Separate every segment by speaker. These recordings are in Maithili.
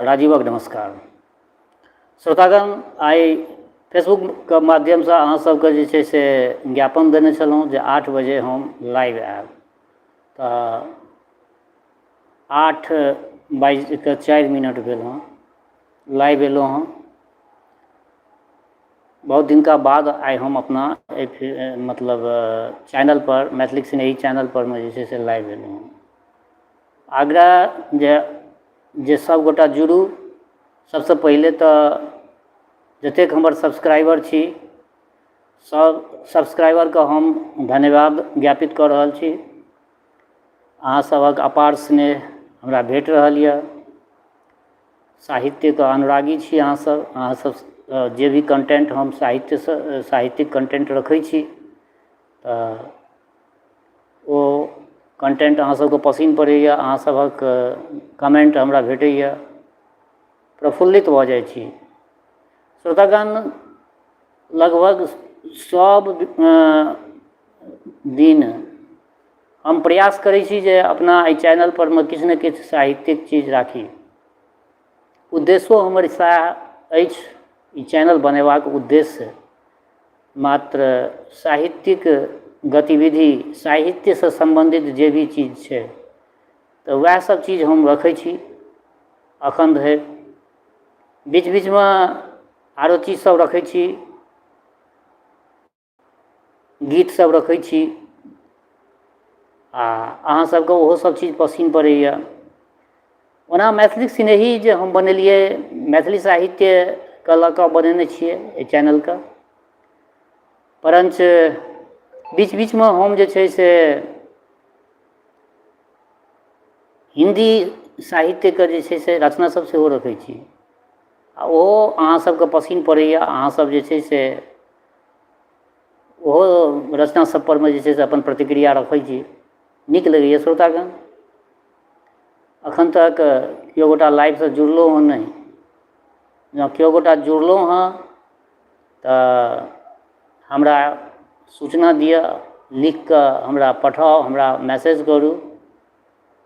Speaker 1: राजीवक नमस्कार। श्रोतागण, आइ फेसबुकके माध्यमसँ अहाँ सबके जे छै से ज्ञापन देने छलहुँ जे 8 बजे हम लाइव आयब, तऽ 8 बाजिकऽ 4 मिनट भेल हँ, लाइव एलहुँ हँ। बहुत दिनका बाद आइ हम अपना एहि मतलब चैनलपर, मैथिलीक स्नेही चैनलपर मे जे छै से लाइव एलहुँ हँ। आग्रह जे जे सभगोटा जुड़ू। सबसँ पहिले तऽ जतेक हमर सब्सक्राइबर छी, सभ सब्सक्राइबरके हम धन्यवाद ज्ञापित कऽ रहल छी। अहाँ सभक अपार स्नेह हमरा भेट रहल यऽ। साहित्यके अनुरागी छी अहाँसभ। अहाँसभ जे भी कन्टेन्ट हम साहित्यसँ साहित्यिक कन्टेन्ट रखै छी, तऽ ओ कन्टेन्ट अहाँ सबके पसिन्न पड़ैए। अहाँ सभक कमेन्ट हमरा भेटैए, प्रफुल्लित भऽ जाइ छी। श्रोतागण, लगभग सब दिन हम प्रयास करै छी जे अपना एहि चैनलपर मे किछु ने किछु साहित्यिक चीज राखी। उद्देश्यो हमर सएह अछि। ई चैनल बनेबाक उद्देश्य मात्र साहित्यिक गतिविधि, साहित्यसँ सम्बन्धित जे भी चीज छै, तऽ वएह सब चीज हम रखै छी। एखन धरि बीच बीचमे आरो चीज सब रखै छी, गीत सब रखै छी, आ अहाँ सबके ओहो सब चीज पसिन्न पड़ैए। ओना मैथिली स्नेही जे हम बनेलियै, मैथिली साहित्यके लऽ कऽ बनेने छियै एहि चैनलके, परञ्च बीच बीचमे हम जे छै से हिन्दी साहित्यके जे छै से रचना सब सेहो रखै छी, आ ओहो अहाँ सबके पसिन्न पड़ैए। अहाँ सब जे छै से ओहो रचना सब परमे जे छै से अपन प्रतिक्रिया रखै छी, नीक लगैए। श्रोतागण, एखन तक केओ गोटा लाइवसँ जुड़लहुँ हँ नहि। जँ केओ गोटा जुड़लहुँ हँ तऽ हमरा सूचना दिअ, लिखिकऽ हमरा पठाउ, हमरा मैसेज करू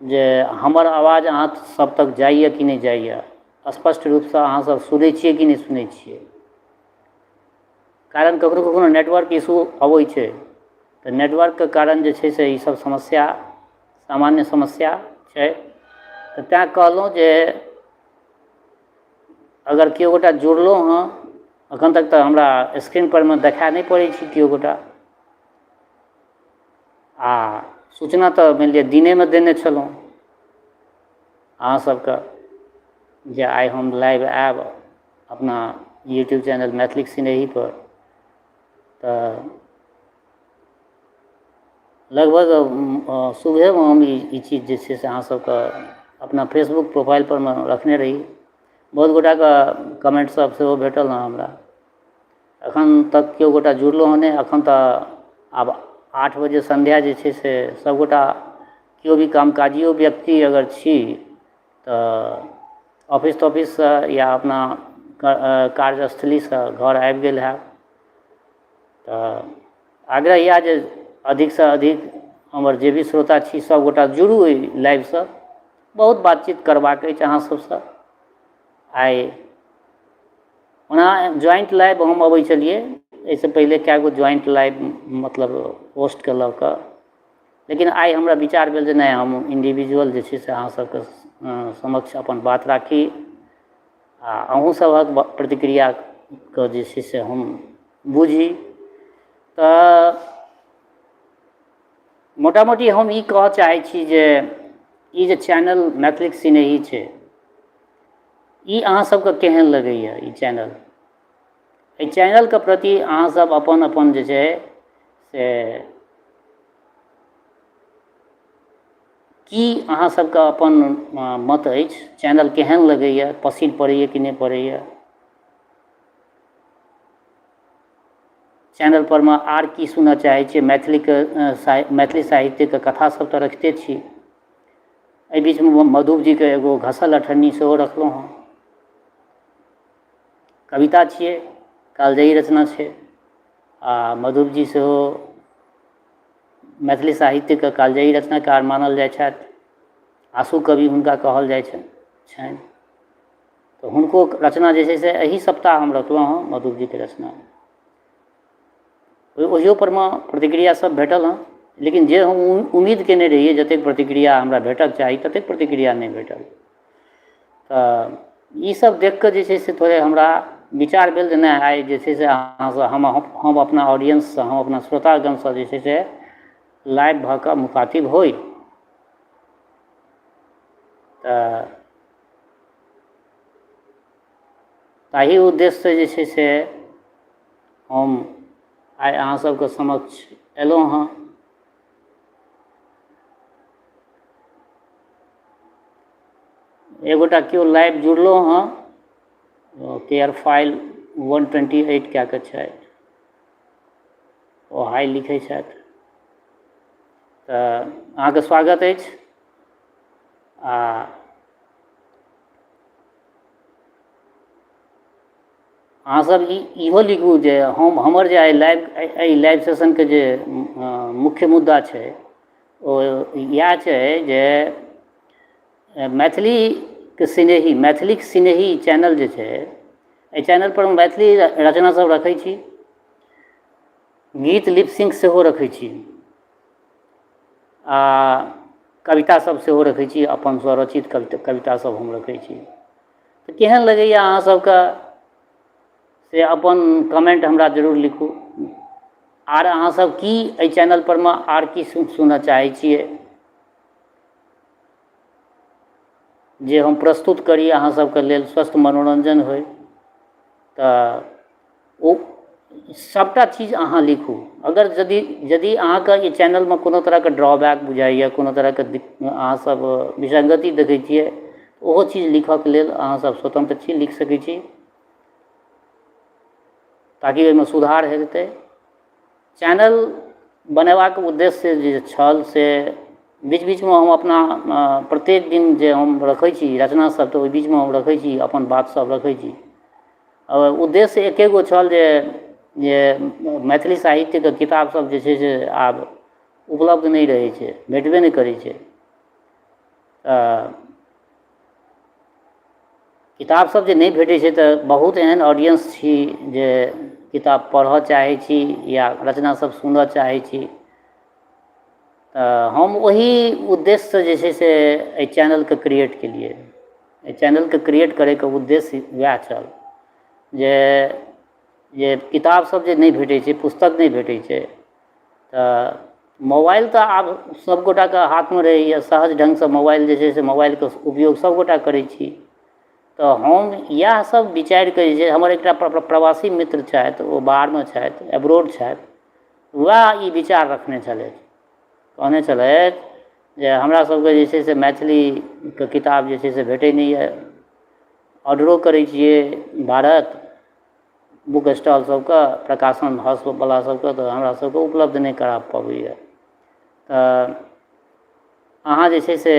Speaker 1: जे हमर आवाज अहाँ सब तक जाइए कि नहि जाइए, स्पष्ट रूपसँ अहाँ सब सुनै छियै कि नहि सुनै छियै। कारण कखनो कखनो नेटवर्क इशू अबै छै, तऽ नेटवर्कके कारण जे छै से ईसब समस्या सामान्य समस्या छै। तऽ तैँ कहलहुँ जे अगर केओ गोटा जुड़लहुँ हँ, एखन तक तऽ हमरा स्क्रीनपर मे देखा नहि पड़ै छी केओ गोटा, आ सूचना तऽ मानि लिअ दिनेमे देने छलहुँ अहाँ सबके जे आइ हम लाइव आयब अपना यूट्यूब चैनल मैथिलीक स्नेहीपर। तऽ लगभग सुबहेमे हम ई चीज जे छै से अहाँ सबके अपना फेसबुक प्रोफाइलपर मे रखने रही। बहुत गोटाके कमेन्ट सब सेहो भेटल हँ हमरा। एखन तक केओ गोटा जुड़लहुँ हँ नहि। एखन तऽ आब 8 बजे सन्ध्या जे छै से सबगोटा केओ भी कामकाजियो व्यक्ति अगर छी तऽ ऑफिस तॉफिससँ या अपना कार्यस्थलीसँ घर आबि गेल हैब। तऽ आग्रह इएह जे अधिकसँ अधिक हमर जे भी श्रोता छी सबगोटा जुड़ू एहि लाइवसँ। बहुत बातचीत करबाक अछि अहाँ सबसँ आइ। ओना ज्वाइंट लाइव हम अबै छलियै एहिसँ पहिले कए गो ज्वाइंट लाइव मतलब पोस्टके लऽ कऽ, लेकिन आइ हमरा विचार भेल जे नहि, हम इंडिविजुअल जे छै से अहाँ सबके समक्ष अपन बात राखी आ अहूँ सभक प्रतिक्रियाके जे छै से हम बुझी। तऽ मोटा मोटी हम ई कहऽ चाहै छी जे ई जे चैनल मैथिलीक स्नेही छै, ई अहाँ सबके केहन लगैए ई चैनल? एहि चैनलके प्रति अहाँ सब अपन अपन जे छै से की अहाँ सबके अपन मत अछि, चैनल केहन लगैए, पसिन्न पड़ैए कि नहि पड़ैए? चैनल पर मे आर की सुनऽ चाहै छियै? मैथिलीके, मैथिली साहित्यके कथा सब तऽ रखिते छी। एहि बीचमे मधुप जीके एगो घसल अठन्नी सेहो रखलहुँ हँ। कविता छियै, कालजयी रचना छै, आ मधुप जी सेहो मैथिली साहित्यके कालजयी रचनाकार मानल जाइ छथि। आशु कवि हुनका कहल जाइ छनि। तऽ हुनको रचना जे छै से एहि सप्ताह हम रखलहुँ हँ मधुपजीके रचना। ओहिओपर मे प्रतिक्रिया सब भेटल हँ, लेकिन जे हम उम्मीद कयने रहियै जतेक प्रतिक्रिया हमरा भेटऽके चाही ततेक प्रतिक्रिया नहि भेटल। तऽ ई सब देखिकऽ जे छै से थोड़े हमरा विचार भेल जे नहि आइ जे छै से अहाँसँ हम अपना ऑडियंससँ, हम अपना श्रोतागणसँ जे छै से लाइव भऽ कऽ मुखातिब होइ। तऽ ताहि उद्देश्यसँ जे छै से हम आइ अहाँ सबके समक्ष अयलहुँ हँ। एगोटा केओ लाइव जुड़लहुँ हँ, केयर फाइल 128 कए कऽ छथि, ओ हाइ लिखै छथि, तऽ अहाँके स्वागत अछि। आ अहाँसभ ई इहो लिखू जे हम हमर जे आइ लाइव एहि लाइव सेशनके जे मुख्य मुद्दा छै ओ इएह छै जे मैथिलीके सिनेही, मैथिलीक सिनेही चैनल जे छै, एहि चैनलपर हम मैथिली रचना सब रखै छी, गीत लिपसिंग सेहो रखै छी, आ कविता सब सेहो रखै छी, अपन स्वरचित कविता सब हम रखै छी। तऽ केहन लगैए अहाँ सबके से अपन कमेन्ट हमरा जरूर लिखू। आर अहाँ सब की एहि चैनल पर मे आर की सुनऽ चाहै छियै जे हम प्रस्तुत करी अहाँ सबके लेल, स्वस्थ मनोरञ्जन होइ, तऽ ओ सबटा चीज अहाँ लिखू। अगर यदि अहाँके ई चैनलमे कोनो तरहके ड्रॉबैक बुझाइए, कोनो तरहके अहाँ सब विसङ्गति देखै छियै, ओहो चीज लिखऽके लेल अहाँ सब स्वतन्त्र छी, लिख सकै छी, ताकि ओहिमे सुधार हेतै। चैनल बनेबाक उद्देश्य जे छल से बीच बीचमे हम अपना प्रत्येक दिन जे हम रखै छी रचना सब, तऽ ओहि बीचमे हम रखै छी, अपन बात सब रखै छी। उद्देश्य एके गो छल जे मैथिली साहित्यके किताब सब जे छै से आब उपलब्ध नहि रहै छै, भेटबे नहि करै छै। तऽ किताब सब जे नहि भेटै छै तऽ बहुत एहन ऑडियंस छी जे किताब पढ़ऽ चाहै छी या रचना सब सुनऽ चाहै छी। तऽ हम ओहि उद्देश्यसँ जे छै से एहि चैनलके क्रिएट केलियै। एहि चैनलके क्रिएट करैके उद्देश्य वएह छल जे किताब सब जे नहि भेटै छै, पुस्तक नहि भेटै छै, तऽ मोबाइल तऽ आब सबगोटाके हाथमे रहैए, सहज ढङ्गसँ मोबाइल जे छै से मोबाइलके उपयोग सबगोटा करै छी। तऽ हम इएह सब विचारिकऽ जे हमर एकटा प्रवासी मित्र छथि, ओ बाहरमे छथि, एब्रोड छथि, वएह ई विचार रखने छलथि, कहने छलथि जे हमरा सबके जे छै से मैथिलीके किताब जे छै से भेटै नहि यऽ, ऑर्डरो करै छियै भारत बुक स्टॉल सबके, प्रकाशन हाउसवला सबके, तऽ हमरा सबके उपलब्ध नहि करा पबैए। तऽ अहाँ जे छै से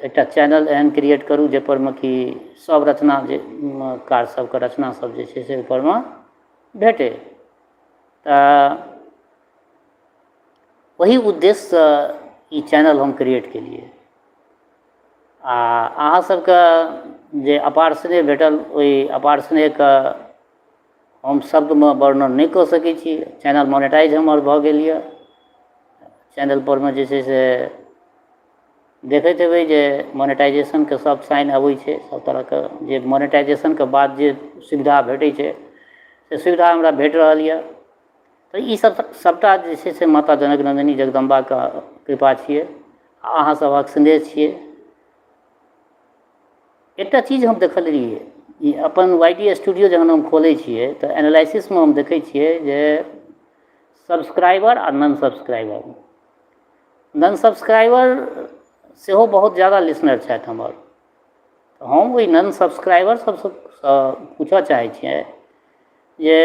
Speaker 1: एकटा चैनल एहन क्रिएट करू जाहिपर मे कि सब रचना जे कार सबके रचना सब जे छै से ओहिपर मे भेटै। तऽ ओही उद्देश्यसँ ई चैनल हम क्रिएट केलियै। आ अहाँ सबके जे अपार स्नेह भेटल, ओहि अपार स्नेहके हम शब्दमे वर्णन नहि कऽ सकै छी। चैनल मोनेटाइज हमर भऽ गेल यऽ। चैनलपर मे जे छै से देखैत हेबै जे मोनेटाइजेशनके सब साइन अबै छै, सब तरहके जे मोनेटाइजेशनके बाद जे सुविधा भेटै छै से सुविधा हमरा भेट रहल यऽ। तऽ ई सब सबटा जे छै से माता जनक नन्दिनी जगदम्बाके कृपा छियै, अहाँ सबहक स्नेह छियै। एकटा चीज हम देखलियै, ई अपन वाई टी स्टूडियो जहन हम खोलै छियै तऽ एनालिसिसमे हम देखै छियै जे सब्सक्राइबर आ नॉन सब्सक्राइबर, नॉन सब्सक्राइबर सेहो बहुत ज्यादा लिसनर छथि हमर। हम ओहि नॉन सब्सक्राइबर सबसँ पूछऽ चाहै छियै जे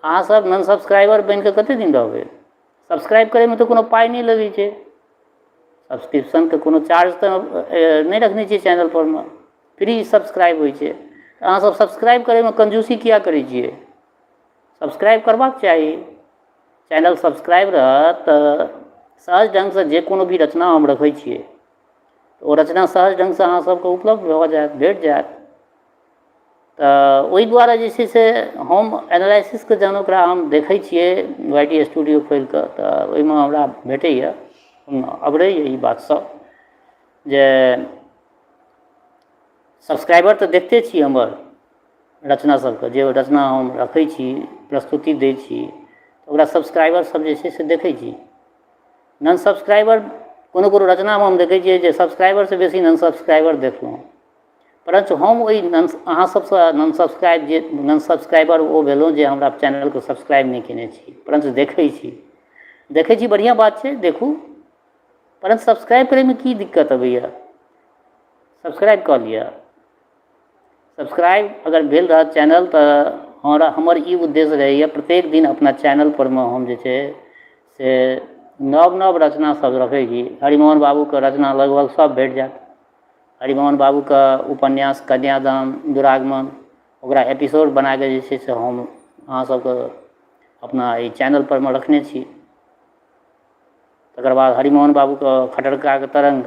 Speaker 1: अहाँ सब नॉन सब्सक्राइबर बनिकऽ कते दिन रहबै? सब्सक्राइब करैमे तऽ कोनो पाइ नहि लगै छै, सब्सक्रिप्शनके कोनो चार्ज तऽ नहि रखने छियै चैनल परमे, फ्री सब्सक्राइब होइ छै। अहाँ सब सब्सक्राइब करैमे कंजूसी किया करै छियै? सब्सक्राइब करबाक चाही। चैनल सब्सक्राइब रहत तऽ सहज ढङ्गसँ जे कोनो भी रचना हम रखै छियै ओ रचना सहज ढङ्गसँ अहाँ सबके उपलब्ध भऽ जायत, भेट जायत। तऽ ओहि दुआरे जे छै से हम एनालिसिसके जहन ओकरा हम देखै छियै वाइ टी स्टूडियो खोलिकऽ तऽ ओहिमे हमरा भेटैए, अभरैए ई बातसभ जे सब्सक्राइबर तऽ देखिते छी हमर रचना सबके, जे रचना हम रखै छी, प्रस्तुति दै छी, ओकरा सब्सक्राइबर सब जे छै से देखै छी। नन सब्सक्राइबर कोनो कोनो रचनामे हम देखै छियै जे सब्सक्राइबरसँ बेसी नन सब्सक्राइबर देखलहुँ, परन्तु हम ओहि नन अहाँ सबसँ नन सब्सक्राइब जे नन सब्सक्राइबर ओ भेलहुँ जे हमरा चैनलके सब्सक्राइब नहि कयने छी, परन्तु देखै छी, देखै छी, बढ़िआँ बात छै, देखू, परन्तु सब्सक्राइब करैमे की दिक्कत अबैए? सब्सक्राइब कऽ लिअ। सब्सक्राइब अगर भेल रहत चैनल तऽ हमरा हमर ई उद्देश्य रहैए, प्रत्येक दिन अपना चैनलपर मे हम जे छै से नव नव रचना सब रखै छी। हरिमोहन बाबूके रचना लगभग सब भेट जायत। हरिमोहन बाबूके उपन्यास कन्यादान, दुरागमन, ओकरा एपिसोड बनाकऽ जे छै से हम अहाँ सबके अपना एहि चैनलपर मे रखने छी। तकर बाद हरिमोहन बाबूके खट्टर ककाके तरङ्ग,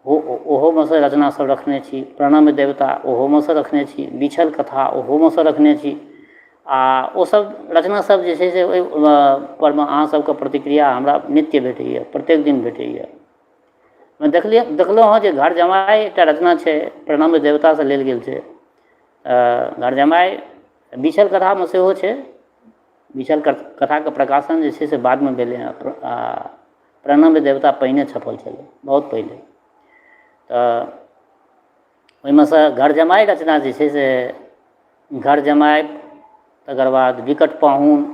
Speaker 1: ओहोमे सँ रचना सब रखने छी। प्रणम्य देवता, ओहोमे सँ रखने छी। बिछल कथा, ओहोमे सँ रखने छी। आओर ओ सब रचना सब जे छै से ओहि परमे अहाँ सबके प्रतिक्रिया हमरा नित्य भेटैए, प्रत्येक दिन भेटैए। देखलियै, देखलहुँ हँ जे घर जमाइ एकटा रचना छै, प्रणम्य देवतासँ लेल गेल छै। घर जमाइ बिछल कथामे सेहो छै। बिछल कथाके प्रकाशन जे छै से बादमे भेलै हँ, आ प्रणम्य देवता पहिने छपल छलै, बहुत पहिले। तऽ ओहिमे सँ घर जमाइ रचना जे छै से घर जमाइ, तकर बाद विकट पाहुन,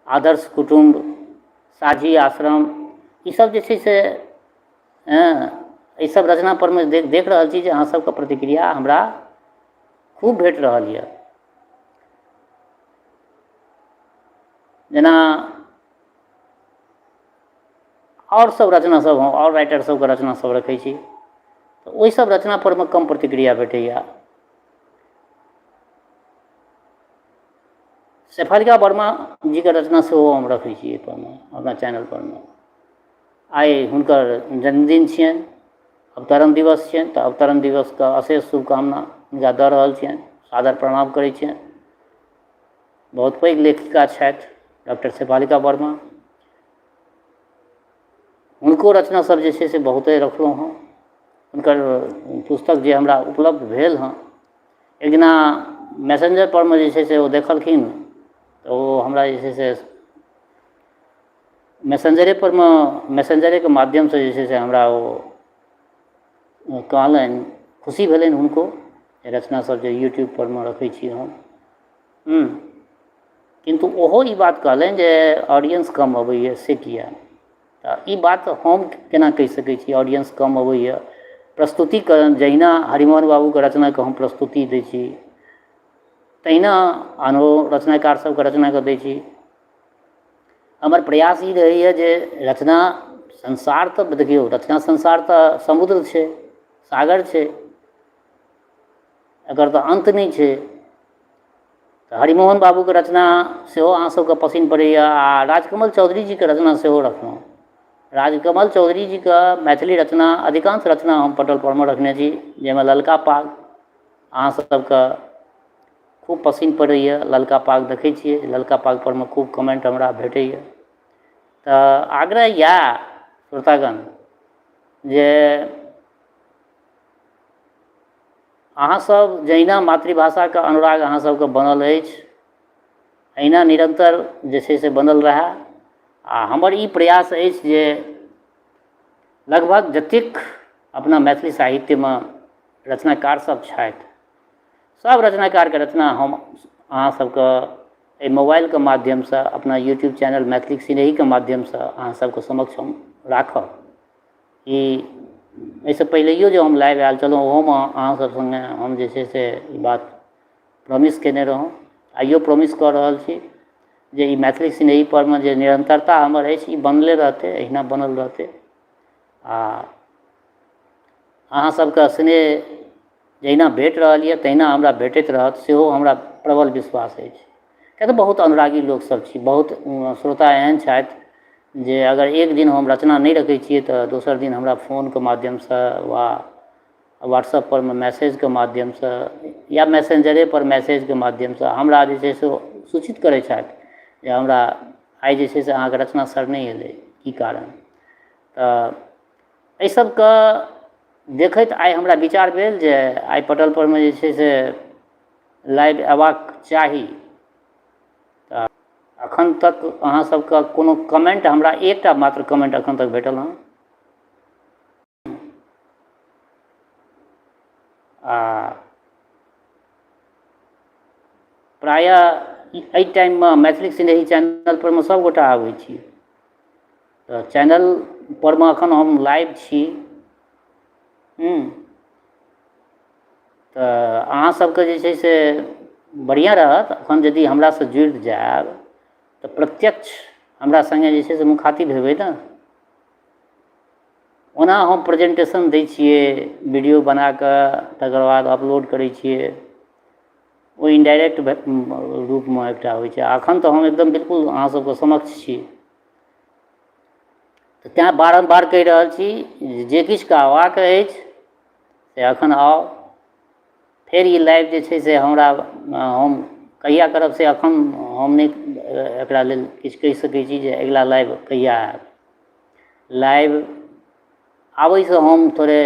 Speaker 1: आदर्श कुटुम्ब, साझी आश्रम, ईसब जे छै से हँ एहिसब रचनापरमे देख रहल छी जे अहाँ सबके प्रतिक्रिया हमरा खूब भेट रहल यऽ। जेना आओर सब रचना सब हम आओर राइटर सबके रचना सब रखै छी तऽ ओहि सब रचना परमे कम प्रतिक्रिया भेटैए। शेफालिका वर्मा जीके रचना सेहो हम रखै छी एहिपरमे, अपना चैनल परमे। आइ हुनकर जन्मदिन छियनि, अवतरण दिवस छियनि, तऽ अवतरण दिवसके अशेष शुभकामना हुनका दऽ रहल छियनि, सादर प्रणाम करै छियनि। बहुत पैघ लेखिका छथि डॉक्टर शेफालिका वर्मा। हुनको रचना सब जे छै से बहुते रखलहुँ हँ। हुनकर पुस्तक जे हमरा उपलब्ध भेल हँ, एक दिना मैसेन्जर परमे जे छै से ओ देखलखिन तऽ ओ हमरा जे छै से मैसेन्जरे परमे मैसेन्जरेके माध्यमसँ जे छै से हमरा ओ कहलनि, खुशी भेलनि हुनको रचना सब जे यूट्यूब परमे रखै छी हम। किन्तु ओहो ई बात कहलनि जे ऑडियंस कम अबैए से किआ? तऽ ई बात हम केना कहि सकै छी ऑडियंस कम अबैए? प्रस्तुतिकरण जहिना हरिमोहन बाबूके रचनाके हम प्रस्तुति दै छी, तहिना आनो रचनाकार सबके रचनाके दै छी। हमर प्रयास ई रहैए जे रचना संसार तऽ देखियौ, रचना संसार तऽ समुद्र छै, सागर छै, एकर तऽ अन्त नहि छै। तऽ हरिमोहन बाबूके रचना सेहो अहाँ सबके पसिन पड़ैए आ राजकमल चौधरी जीके रचना सेहो रखलहुँ। राजकमल चौधरी जीके मैथिली रचना अधिकांश रचना हम पटल परमे रखने छी, जाहिमे ललका पाग अहाँ सबके खूब पसिन पड़ैए। ललका पाग देखै छियै, ललका पाग परमे खूब कमेन्ट हमरा भेटैए। तऽ आग्रह इएह श्रोतागण जे अहाँसभ जहिना मातृभाषाके अनुराग अहाँ सबके बनल अछि, एहिना निरन्तर जे छै से बनल रहए। आ हमर ई प्रयास अछि जे लगभग जतेक अपना मैथिली साहित्यमे रचनाकार सब छथि, सब रचनाकारके रचना हम अहाँ सबके एहि मोबाइलके माध्यमसँ अपना यूट्यूब चैनल मैथिलीक सिनेहीके माध्यमसँ अहाँ सबके समक्ष हम राखब। ई एहिसँ पहिलैओ जे हम लाइव आयल छलहुँ, ओहोमे अहाँ सब सङ्गे हम जे छै से ई बात प्रॉमिस कयने रहौँ, आइयो प्रॉमिस कऽ रहल छी जे ई मैथिली सिनेही परमे जे निरन्तरता हमर अछि, ई बनले रहतै, एहिना बनल रहतै। आ अहाँ सबके स्नेह जहिना भेट रहल यऽ तहिना हमरा भेटैत रहत, सेहो हमरा प्रबल विश्वास अछि, किएक तऽ बहुत अनुरागी लोकसब छी। बहुत श्रोता एहन छथि जे अगर एक दिन हम रचना नहि रखै छियै तऽ दोसर दिन हमरा फोनके माध्यमसँ वा व्हाट्सएपपर मे मैसेजके माध्यमसँ या मैसेन्जरेपर मैसेजके माध्यमसँ हमरा जे छै से सूचित करै छथि जे हमरा आइ जे छै से अहाँके रचना सर नहि एलै की कारण। तऽ एहि सबके देखैत आइ हमरा विचार भेल जे आइ पटलपरमे जे छै से लाइव अयबाक चाही। तऽ एखन तक अहाँ सबके कोनो कमेन्ट हमरा एकटा मात्र कमेन्ट एखन तक भेटल हँ। आ प्रायः एहि टाइममे मैथिली सिनेही चैनलपर मे सभगोटा आबै छी, तऽ चैनलपर मे एखन हम लाइव छी। तऽ अहाँ सबके जे छै से बढ़िआँ रहत एखन यदि हमरासँ जुड़ि जायब तऽ प्रत्यक्ष हमरा सङ्गे जे छै से मुखातिब हेबै ने। ओना हम प्रेजेन्टेशन दै छियै वीडियो बनाकऽ तकर बाद अपलोड करै छियै, ओ इनडायरेक्ट रूपमे एकटा होइ छै। एखन तऽ हम एकदम बिल्कुल अहाँ सबके समक्ष छी, तऽ तैँ बारम्बार कहि रहल छी जे किछु कहबाक अछि से एखन आउ। फेर ई लाइव जे छै से हमरा हम कहिया करब से एखन हम नहि एकरा लेल किछु कहि सकै छी जे अगिला लाइव कहिया आयत। लाइव आबैसँ हम थोड़े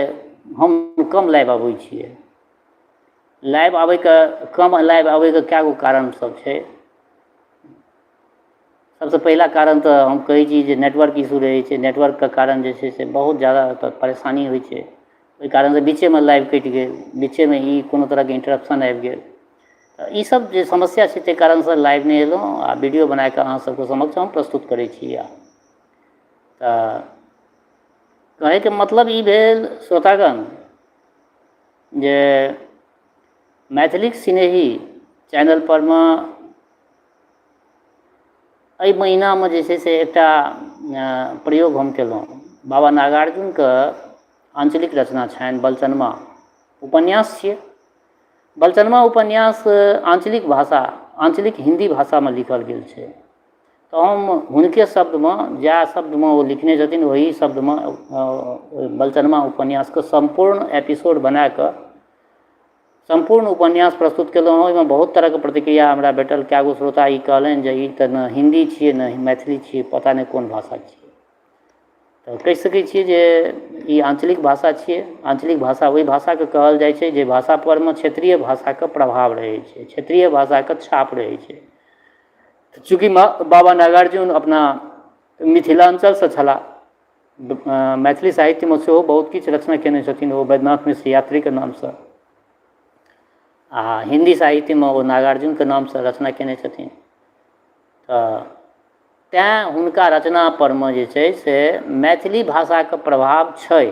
Speaker 1: हम कम लाइव अबै छियै। लाइव आबैके कम लाइव आबैके कए गो कारण सब छै। सबसँ पहिला कारण तऽ हम कहै छी जे नेटवर्क इशू रहै छै। नेटवर्कके कारण जे छै से बहुत जादा एतऽ परेशानी होइ छै। ओहि कारणसँ बीचेमे लाइव कटि गेल, बीचेमे ई कोनो तरहके इन्टरप्शन आबि गेल। तऽ ई सब जे समस्या छै ताहि कारणसँ लाइव नहि एलहुँ आ वीडियो बनाकऽ अहाँ सबके समक्ष हम प्रस्तुत करै छी। तऽ कहैके मतलब ई भेल श्रोतागण जे मैथिलीक सिनेही चैनलपर मे एहि महिनामे जे छै से एकटा प्रयोग हम केलहुँ। बाबा नागार्जुनके आञ्चलिक रचना छनि बलचनमा उपन्यास छियै। बलचनमा उपन्यास आञ्चलिक भाषा आञ्चलिक हिन्दी भाषामे लिखल गेल छै। तऽ हम हुनके शब्दमे जएह शब्दमे ओ लिखने छथिन ओही शब्दमे ओहि बलचनमा उपन्यासके सम्पूर्ण एपिसोड बनाकऽ सम्पूर्ण उपन्यास प्रस्तुत केलहुँ हँ। ओहिमे बहुत तरहके प्रतिक्रिया हमरा भेटल। कए गो श्रोता ई कहलनि जे ई तऽ ने हिन्दी छियै ने मैथिली छियै, पता नहि कोन भाषा छियै। तऽ कहि सकै छियै जे ई आञ्चलिक भाषा छियै। आञ्चलिक भाषा ओहि भाषाके कहल जाइ छै जे भाषापरमे क्षेत्रीय भाषाके प्रभाव रहै छै, क्षेत्रीय भाषाके छाप रहै छै। तऽ चूँकि बाबा नागार्जुन अपना मिथिलाञ्चलसँ छलाह, मैथिली साहित्यमे सेहो बहुत किछु रचना कयने छथिन ओ बैद्यनाथ मिश्र यात्रीके नामसँ, आ हिन्दी साहित्यमे ओ नागार्जुनके नामसँ रचना कयने छथिन। तऽ तैँ हुनका रचनापर मे जे छै से मैथिली भाषाके प्रभाव छै।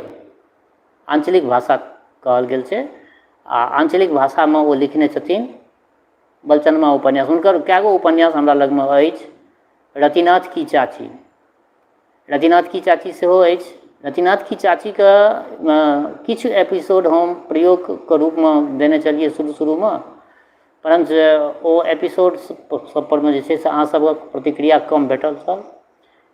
Speaker 1: आञ्चलिक भाषा कहल गेल छै आ आञ्चलिक भाषामे ओ लिखने छथिन बलचनमा उपन्यास। हुनकर कए गो उपन्यास हमरा लगमे अछि। रतिनाथ की चाची, रतिनाथ की चाची सेहो अछि। रतिनाथ की चाचीके किछु एपिसोड हम प्रयोगके रूपमे देने छलियै शुरू शुरूमे, परञ्च ओ एपिसोड सब परमे जे छै से अहाँ सबक प्रतिक्रिया कम भेटल छल।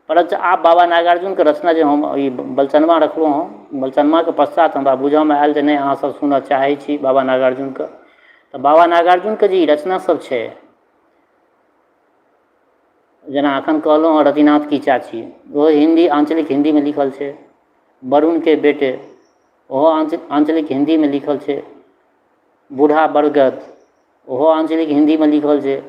Speaker 1: परञ्च आब बाबा नागार्जुनके रचना जे हम ई बलचनमा रखलहुँ हँ, बलचनमाके पश्चात हमरा बुझऽमे आयल जे नहि अहाँ सब सुनऽ चाहै छी बाबा नागार्जुनके। तऽ बाबा नागार्जुनके जे ई रचना सब छै, जेना एखन कहलहुँ हँ रतिनाथ की चाची, ओहो हिन्दी आञ्चलिक हिन्दीमे लिखल छै। वरुणके बेटे, ओहो आञ्चलिक हिन्दीमे लिखल छै। बूढ़ा बरगद, ओहो आञ्चलिक हिन्दीमे लिखल छै।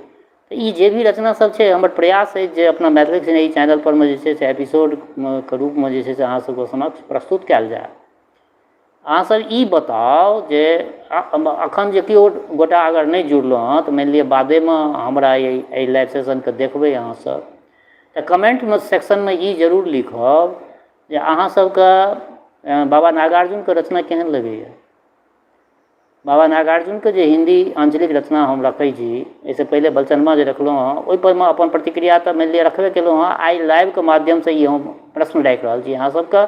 Speaker 1: तऽ ई जे भी रचना सब छै हमर प्रयास अछि जे अपना मैथिली सिनेही चैनल परमे जे छै से एपिसोडके रूपमे जे छै से अहाँ सबके समक्ष प्रस्तुत कयल जाय। अहाँ सब ई बताउ जे अखन जे केओ गोटा अगर नहि जुड़लहुँ हँ तऽ मानि लिअ बादेमे हमरा एहि लाइव सेशनके देखबै अहाँ सब, तऽ कमेन्टमे सेक्शनमे ई जरूर लिखब जे अहाँ सबके बाबा नागार्जुनके रचना केहन लगैया। बाबा नागार्जुनके जे हिन्दी आञ्चलिक रचना हम रखै छी, एहिसँ पहिले बलचनमा जे रखलहुँ हँ ओहिपर मे अपन प्रतिक्रिया तऽ मानि लिअ रखबे केलहुँ हँ। आइ लाइवके माध्यमसँ ई हम प्रश्न राखि रहल छी अहाँ सबके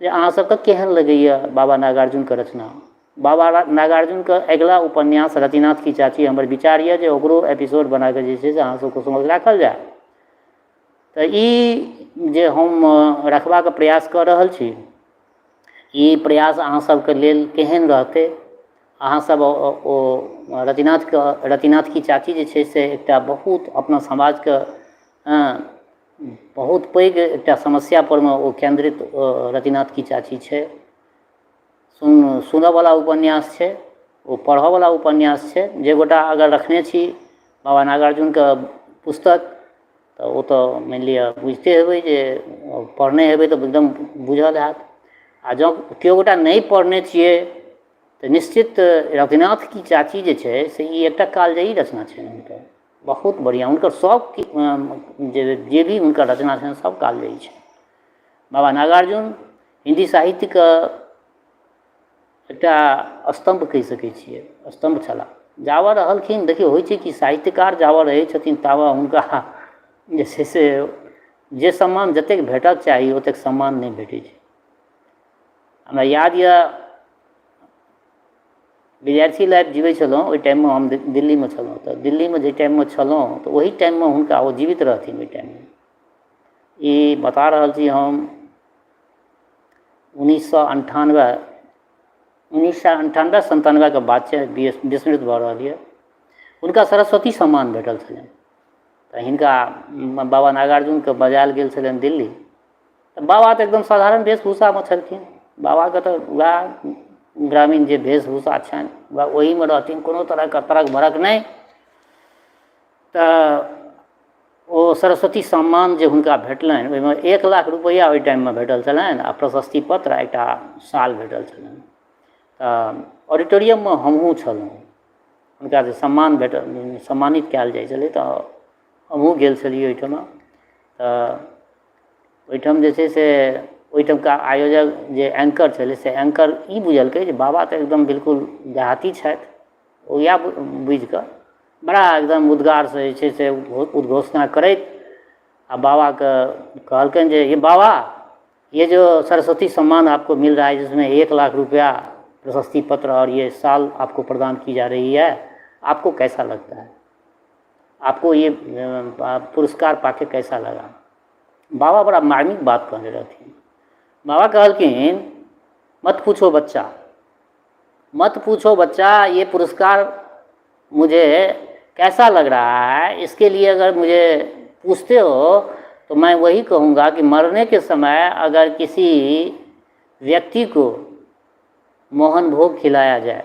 Speaker 1: जे अहाँ सबके केहन लगैया बाबा नागार्जुनके रचना। बाबा नागार्जुनके अगिला उपन्यास रतिनाथ की चाची, हमर विचार यऽ जे ओकरो एपिसोड बनाकऽ जे छै से अहाँ सबके समक्ष राखल जाय। तऽ ई जे हम रखबाक प्रयास कऽ रहल छी ई प्रयास अहाँ सबके लेल केहन रहतै? अहाँ सब ओ रतिनाथके, रतिनाथ की चाची जे छै से एकटा बहुत अपना समाजके बहुत पैघ एकटा समस्या परमे ओ केन्द्रित रतिनाथ की चाची छै। सुनऽवला उपन्यास छै, ओ पढ़ऽवला उपन्यास छै। जे गोटा अगर रखने छी बाबा नागार्जुनके पुस्तक तऽ ओ तऽ मानि लिअ बुझिते हेबै जे पढ़ने हेबै तऽ एकदम बुझल हैत। आ जँ केओ गोटा नहि पढ़ने छियै तऽ निश्चित रघुनाथ की चाची जे छै से ई एकटा कालजयी रचना छनि हुनकर, बहुत बढ़िआँ। हुनकर सब जे भी हुनकर रचना छनि सब कालजयी छनि। बाबा नागार्जुन हिन्दी साहित्यके एकटा स्तम्भ कहि सकै छियै, स्तम्भ छलाह। जाबऽ रहलखिन, देखियौ होइ छै कि साहित्यकार जाबऽ रहै छथिन ताबऽ हुनका जे छै से जे सम्मान जतेक भेटक चाही ओतेक सम्मान नहि भेटै छै। हमरा याद यऽ विद्यार्थी लाइफ जीबै छलहुँ ओहि टाइममे हम दिल्लीमे छलहुँ, तऽ दिल्लीमे जाहि टाइममे छलहुँ तऽ ओहि टाइममे हुनका ओ जीवित रहथिन ओहि टाइममे। ई बता रहल छी हम 1998, 1998 97के बात छै, विस्मृत भऽ रहल यऽ। हुनका सरस्वती सम्मान भेटल छलनि तऽ हिनका बाबा नागार्जुनके बजायल गेल छलनि दिल्ली। तऽ बाबा तऽ एकदम साधारण वेशभूषामे छलखिन, बाबाके तऽ वएह ग्रामीण जे वेशभूषा छनि वएह ओहीमे रहथिन, कोनो तरहके तरक भरक नहि। तऽ ओ सरस्वती सम्मान जे हुनका भेटलनि ओहिमे 1 लाख रुपैआ ओहि टाइममे भेटल छलनि आ प्रशस्ति पत्र आ एकटा साल भेटल छलनि। तऽ ऑडिटोरियममे हमहूँ छलहुँ, हुनका जे सम्मान भेटल, सम्मानित कयल जाइ छलै तऽ हमहूँ गेल छलियै ओहिठमा। तऽ ओहिठाम जे छै से ओहिठामका आयोजक जे एंकर छलै से एंकर ई बुझलकै जे बाबा तऽ एकदम बिल्कुल देहाती छथि, ओ इएह बुझिकऽ बड़ा एकदम उद्गारसँ जे छै से उद्घोषणा करैत आ बाबाके कहलकनि जे ये बाबा, ये जो सरस्वती सम्मान आपको मिल रहा है जिसमें 1 लाख रुपया प्रशस्ति पत्र और ये साल आपको प्रदान की जा रही है, आपको कैसा लगता है? आपको ये पुरस्कार पाके कैसा लगा? बाबा बड़ा मार्मिक बात कहने रहथिन। बाबा कहलखिन मत पूछो बच्चा, मत पूछो बच्चा, ये पुरस्कार मुझे कैसा लग रहा है, इसके लिए अगर मुझे पूछते हो तो मैं वही कहूँगा कि मरने के समय अगर किसी व्यक्ति को मोहन भोग खिलाया जाए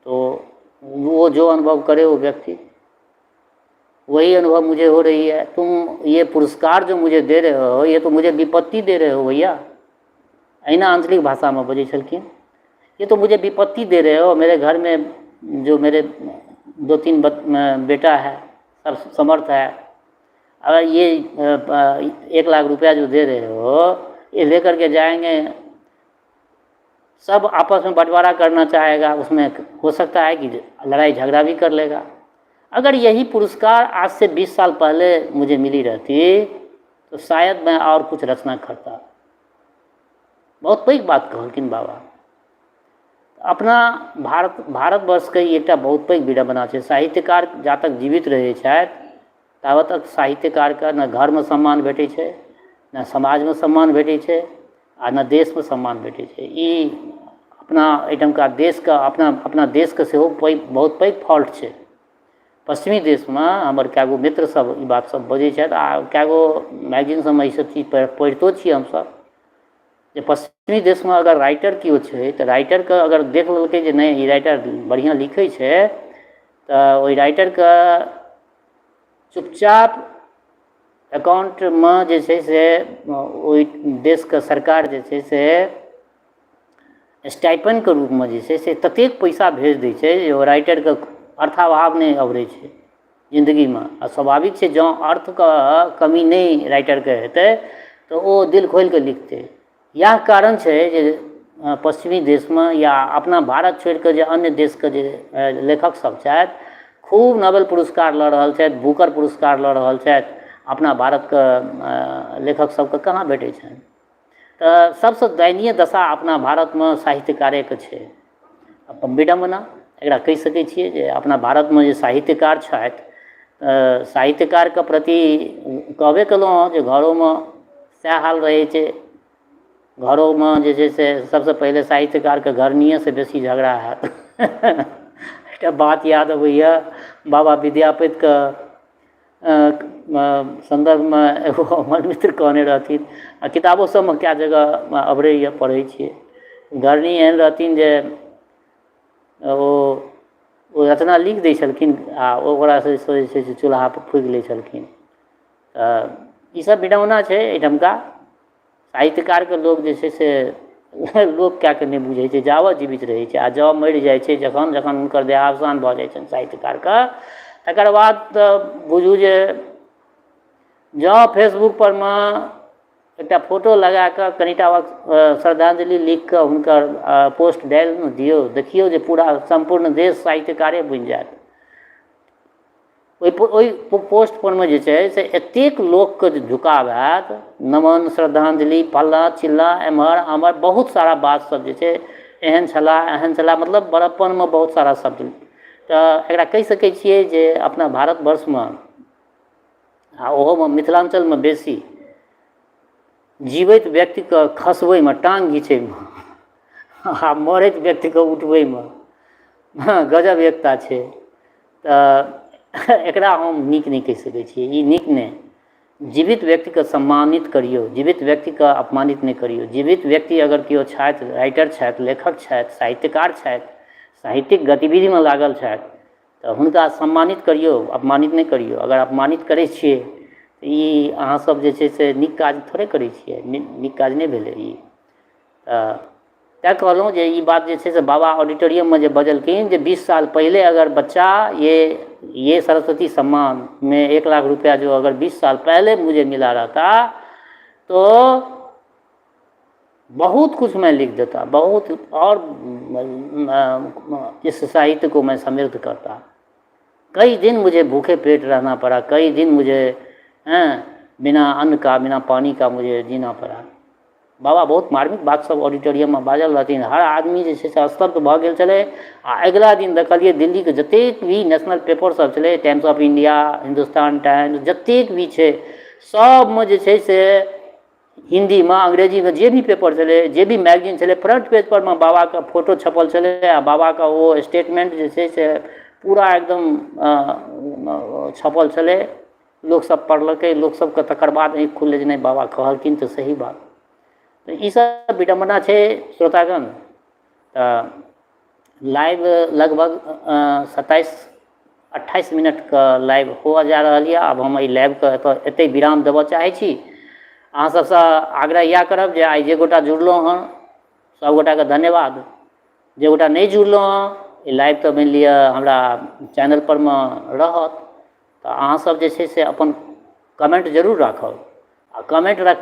Speaker 1: तो वो जो अनुभव करे वो व्यक्ति, वही अनुभव मुझे हो रही है। तुम ये पुरस्कार जो मुझे दे रहे हो ये तो मुझे विपत्ति दे रहे हो भैया। अहिना आंचलिक भाषामे बजै छलखिन, ये तो मुझे विपत्ति दे रहे हो। मेरे घर में जो मेरे 2-3 बेटा है, सब समर्थ है, अगर ये 1 लाख रुपया जो दे रहे हो ये लेकर के जाएंगे, सब आपस में बंटवारा करना चाहेगा, उसमें हो सकता है कि लड़ाई झगड़ा भी कर लेगा। अगर यही पुरस्कार आज से 20 साल पहले मुझे मिली रहती तो शायद मैं और कुछ रचना करता। बहुत पैघ बात कहलखिन बाबा। अपना भारतवर्षके ई एकटा बहुत पैघ विडम्बना छै। साहित्यकार जा तक जीवित रहै छथि ताबत तक साहित्यकारके ने घरमे सम्मान भेटै छै, ने समाजमे सम्मान भेटै छै, आ ने देशमे सम्मान भेटै छै। ई अपना एहिठामका देशके, अपना देशके सेहो पैघ, बहुत पैघ फॉल्ट छै। पश्चिमी देशमे हमर कए गो मित्र सब ई बात सब बजै छथि आ कए गो मैगजीन सबमे ई सब चीज पढ़ितो छियै हमसब जे पश्चिमी देशमे अगर राइटर केओ छै तऽ राइटरके अगर देख लेलकै जे नहि ई राइटर बढ़िआँ लिखै छै तऽ ओहि राइटरके चुपचाप अकाउंटमे जे छै से ओहि देशके सरकार जे छै से स्टाइपनके रूपमे जे छै से ततेक पैसा भेज दै छै जे ओ राइटरके अर्थाभाव नहि अभरै छै जिन्दगीमे। आ स्वाभाविक छै जँ अर्थके कमी नहि राइटरके हेतै तऽ ओ दिल खोलिकऽ लिखतै। इएह कारण छै जे पश्चिमी देशमे या अपना भारत छोड़िकऽ जे अन्य देशके जे लेखक सब छथि खूब नोबेल पुरस्कार लऽ रहल छथि, बुकर पुरस्कार लऽ रहल छथि, अपना भारतके लेखक सबके कहाँ भेटै छनि। तऽ सबसँ दयनीय दशा अपना भारतमे साहित्यकारेके छै। अपन विडम्बना एकरा कहि सकै छियै जे अपना भारतमे जे साहित्यकार छथि साहित्यकारके प्रति कहबे केलहुँ हँ जे घरोमे सएह हाल रहै छै। घरोमे जे छै से सबसँ पहिले साहित्यकारके घरनियेसँ बेसी झगड़ा होयत। एकटा बात याद अबैए, बाबा विद्यापतिके सन्दर्भमे एगो हमर मित्र कहने रहथिन, आ किताबो सबमे कए जगह अभरैए, पढ़ै छियै। घरनी एहन रहथिन जे ओ रचना लिख दै छलखिन आ ओकरासँ जे छै से चूल्हापर फूकि लै छलखिन। तऽ ईसब विडम्बना छै। एहिठामका साहित्यकारके लोक जे छै से लोक कए कऽ नहि बुझै छै जावत जीवित रहै छै, आ जँ मरि जाइ छै, जखन जखन हुनकर देहावसान भऽ जाइ छनि साहित्यकारके, तकर बाद तऽ बुझू जे जँ फेसबुकपर मे एकटा फोटो लगाकऽ कनिटा श्रद्धाञ्जलि लिखिकऽ हुनकर पोस्ट डालि ने दियौ, देखियौ जे पूरा सम्पूर्ण देश साहित्यकारे बनि जायत। ओहि पोस्टपर मे जे छै से एतेक लोकके जे झुकाव हैत, नमन श्रद्धाञ्जलि फल्लाँ चिल्लाँ एम्हर आम्हर बहुत सारा बात सब जे छै, एहन छलाह एहन छलाह, मतलब बड़प्पनमे बहुत सारा शब्द। तऽ एकरा कहि सकै छियै जे अपना भारतवर्षमे आ ओहोमे मिथिलाञ्चलमे बेसी जीवैत व्यक्तिके खसबैमे, टाँग घिचैमे आ मरैत व्यक्तिके उठबैमे गजब एकता छै। तऽ एकरा हम नीक नहि कहि सकै छियै, ई नीक नहि। जीवित व्यक्तिके सम्मानित करियौ, जीवित व्यक्तिके अपमानित नहि करियौ। जीवित व्यक्ति अगर केओ छथि, राइटर छथि, लेखक छथि, साहित्यकार छथि, साहित्यिक गतिविधिमे लागल छथि, तऽ हुनका सम्मानित करियौ, अपमानित नहि करियौ। अगर अपमानित करै छियै तऽ ई अहाँ सब जे छै से नीक काज थोड़े करै छियै, नीक काज नहि भेलै ई। तऽ तैँ कहलहुँ जे ई बात जे छै से बाबा ऑडिटोरियममे जे बजलखिन जे 20 साल पहिले अगर बच्चा ये सरस्वती सम्मान में 1 लाख रुपया जो अगर 20 साल पहले मुझे मिला रहता तो बहुत कुछ मैं लिख देता, बहुत और इस साहित्य को मैं समृद्ध करता। कई दिन मुझे भूखे पेट रहना पड़ा, कई दिन मुझे बिना अन्न का बिना पानी का मुझे जीना पड़ा। बाबा बहुत मार्मिक बात सब ऑडिटोरियममे बाजल रहथिन। हर आदमी जे छै से स्तब्ध भऽ गेल छलै। आ अगिला दिन देखलियै दिल्लीके जतेक भी नेशनल पेपर सब छलै, Times of India, Hindustan Times, जतेक भी छै सबमे जे छै से हिन्दीमे अंग्रेजीमे जे भी पेपर छलै, जे भी मैगजीन छलै, फ्रंट पेज परमे बाबाके फोटो छपल छलै आ बाबाके ओ स्टेटमेंट जे छै से पूरा एकदम छपल छलै। लोकसब पढ़लकै, लोकसबके तकर बाद आँखि खुललै जे नहि, बाबा कहलखिन तऽ सही बात। तऽ ईसब विडम्बना छै श्रोतागण। तऽ लाइव लगभग 27-28 मिनटके लाइव हुअ जा रहल यऽ। आब हम एहि लाइवके एतऽ एतै विराम देबऽ चाहै छी। अहाँ सबसँ आग्रह इएह करब जे आइ जे गोटा जुड़लहुँ हँ सब गोटाके धन्यवाद। जे गोटा नहि जुड़लहुँ हँ, ई लाइव तऽ मानि लिअ हमरा चैनलपर मे रहत, तऽ अहाँ सब जे छै से अपन कमेन्ट जरूर राखब। आ कमेन्ट रख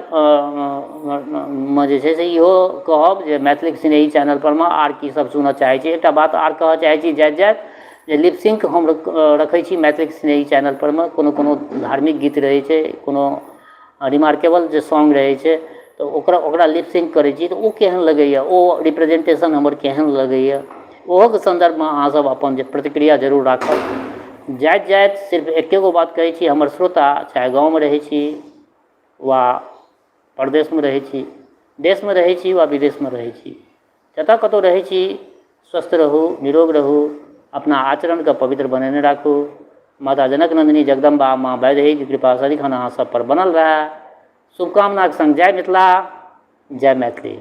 Speaker 1: मे जे छै से इहो कहब जे मैथिलीक स्नेही चैनलपर मे आर की सब सुनऽ चाहै छी। एकटा बात आर कहऽ चाहै छी जाइत जाइत जे लिपसिंक हम रखै छी मैथिलीक स्नेही चैनलपर मे। कोनो कोनो धार्मिक गीत रहै छै, कोनो रिमार्केबल जे सॉन्ग रहै छै, तऽ ओकरा ओकरा लिपसिंक करै छी, तऽ ओ केहन लगैए, ओ रिप्रेजेन्टेशन हमर केहन लगैए, ओहोके सन्दर्भमे अहाँ सब अपन जे प्रतिक्रिया जरूर राखब। जाइत जाइत सिर्फ एके गो बात कहै छी, हमर श्रोता चाहे गाँवमे रहै छी वा परदेशमे रहै छी, देशमे रहै छी वा विदेशमे रहै छी, जतऽ कतौ रहै छी, स्वस्थ रहू, निरोग रहू, अपना आचरणके पवित्र बनेने राखू। माता जनक नन्दिनी जगदम्बा माँ वैदेहीके कृपा सदिखन अहाँ सब पर बनल रहए। शुभकामनाके सङ्ग जय मिथिला, जय मैथिली।